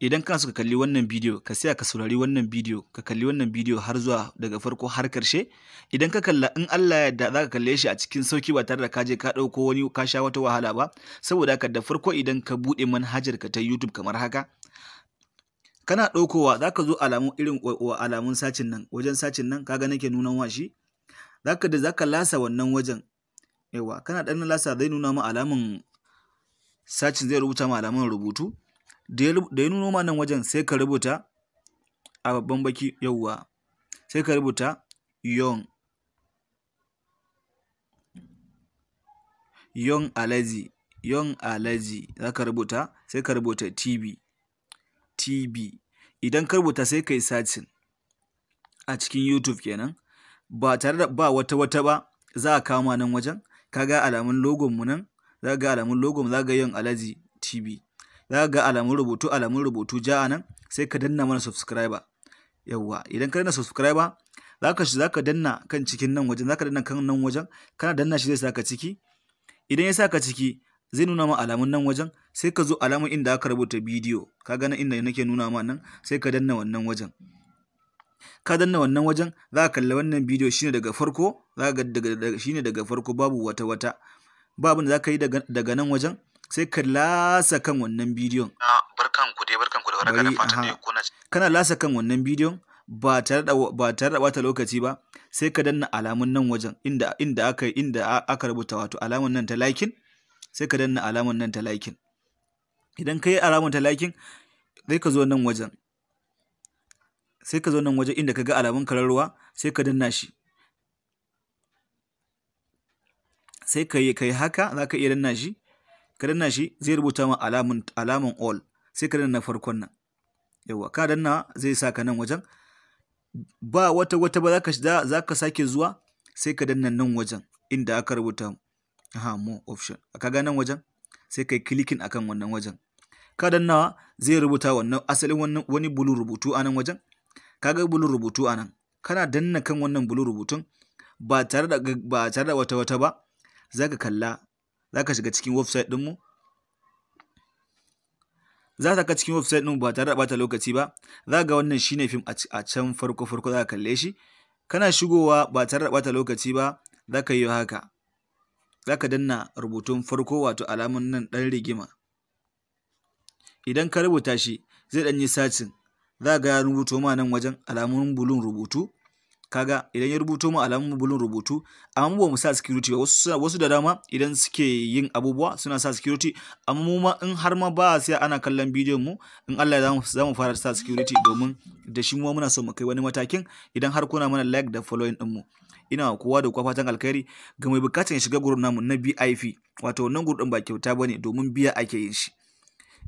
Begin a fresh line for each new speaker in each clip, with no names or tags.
Idan kana so ka kalli wannan bidiyo, ka tsaya ka saurari wannan bidiyo, ka kalli wannan bidiyo har zuwa daga farko har karshe. Idan ka kalla, in Allah ya yarda, za ka kalle shi a cikin sauki ba tare da ka je ka ɗauko wani ka sha wata wahala ba. Saboda haka, da farko idan ka buɗe manhajar ka ta YouTube kamar haka, kana ɗaukowa, za ka zo alamun irin alamun searching nan, wajen searching nan, kaga nake nuna wa shi, za ka lasa wannan wajen. Yawa, kana ɗan lasa, zai nuna ma alamun searching, zai rubuta ma alamun rubutu. Da ya nuno ma nan wajen, sai ka rubuta a babban baki. Yauwa, sai ka rubuta Young Alaji. Young Alaji za ka rubuta, sai ka rubuta TV. TV idan ka rubuta, sai ka yi searching a cikin YouTube kenan. Ba tare da ba wata wata ba, za a kama nan wajen. Ka ga alamun logon mu nan, za ga alamun logon, za ga Young Alaji TV, za ga alamun rubutu ja a nan. Sai ka danna mana subscriber. Yawwa, idan ka danna subscriber, za ka danna kan cikin nan wajen, za ka danna kan nan wajen. Kana danna shi, zai saka ciki. Idan ya saka ciki, zai nuna ma alamun nan wajen. Sai ka zo alamun inda aka rubuta bidiyo, ka ga nan inda nake nuna ma nan, sai ka danna wannan wajen. Ka danna wannan wajen, za ka kalli wannan bidiyo, shine daga farko. Za ka ga daga shine daga farko, babu wata wata. Babu da za ka yi daga nan wajen, sai ka lasa kan wannan bidiyon.
Barkan ku dai, barkan ku da warhaka, da fatan dai kuna
Kana lasa kan wannan bidiyon, ba tare da bata lokaci ba, sai ka danna alamun nan wajen inda aka rubuta, wato alamun nan ta liking. Sai ka danna alamun nan ta liking. Idan ka yi alamun ta liking, sai ka zo nan wajen, sai ka zo nan wajen inda ka ga alamun kararruwa, sai ka danna shi. Sai ka yi haka, za ka iya danna shi. Ka danna shi, zai rubuta ma alamun all. Sai ka danna farkon nan. Yawa, ka danna, zai sa ka nan wajen. Ba wata wata ba, za ka sake zuwa, sai ka danna nan wajen inda aka rubuta, aha, more option. Ka ga nan wajen, sai kai clicking akan wannan wajen. Ka dannawa, zai rubuta wannan asalin wannan wani blue rubutu a nan wajen. Ka ga blue rubutu a nan. Kana danna kan wannan blue rubutun, ba tare da wata wata ba, za ka kalla, za ka shiga cikin website ɗinmu. Za ka cikin website ɗin ba tare da bata lokaci ba. Za ga wannan shine fim a can farko farko, za ka kalle shi. Kana shigowa, ba tare da bata lokaci ba, za ka yi haka, za ka danna rubutun farko, wato alamun nan ɗan rigima. Idan ka rubuta shi, zai ɗan yi searching. Za ga ya rubuto ma nan wajen alamun blue rubutu. Kaga idan ya rubuto ma alamun blue rubutu, amma mu ba mu sa security ba. Wasu da dama idan suke yin abubuwa suna sa security, amma mu ma in har ma ba sai ana kallon bidiyon mu, in Allah ya za mu fara sa security, domin da shi mu muna so mu kai wani matakin idan har kuna mana like da following din mu. Ina kowa da kowa fatan alkhairi. Ga mai bukatar ya shiga group namu na VIP, wato wannan group din ba kyauta bane, domin biya ake yin shi.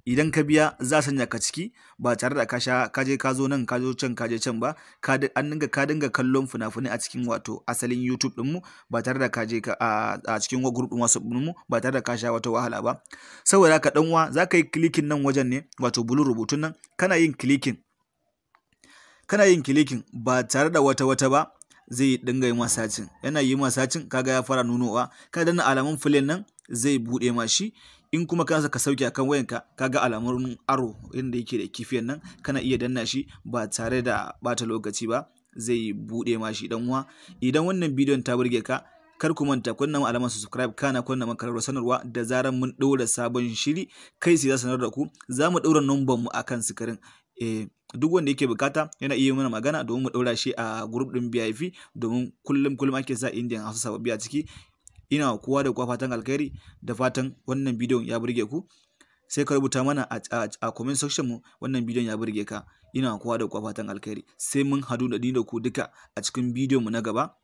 Idan ka biya, za a sanya ka ciki ba tare da ka sha ka je ka zo nan, ka zo can, ka je can ba. Ka an dinga ka dinga kallon fina-finai a cikin wato asalin YouTube ɗinmu ba tare da ka je ka a cikin group ɗin WhatsApp ɗinmu ba tare da ka sha wata wahala ba. Saboda haka, dan uwa, za ka yi clicking nan wajen ne, wato blue rubutun nan. Kana yin clicking, ba tare da wata wata ba, zai dinga yi ma searching. Yana yi ma searching, kaga ya fara nunowa. Ka danna alamun play nan, zai buɗe ma shi. In kuma kana ka sauke akan wayanka, kaga alamun arrow inda yake da kifiyan nan, kana iya danna shi ba tare da bata lokaci ba, zai buɗe ma shi. Dan uwa, idan wannan bidiyon ta burge ka, kar ku manta kunna mu alamar subscribe, kana kunna man kararrawar sanarwa. Da zaran mun ɗora sabon shiri, kai sai za sanar da ku. Za mu ɗora number mu akan screen. Duk wanda yake bukata yana iya mana magana domin mu ɗora shi a group ɗin VIP, domin kullum kullum ake sa Indian Hausa sababbi a ciki. Ina kowa da kowa fatan alkhairi, da fatan wannan bidiyon ya burge ku. Sai ka rubuta mana a comment section mu wannan bidiyon ya burge ka. Ina kowa da kowa fatan alkhairi. Sai mun hadu da ni da ku duka a cikin bidiyon mu na gaba.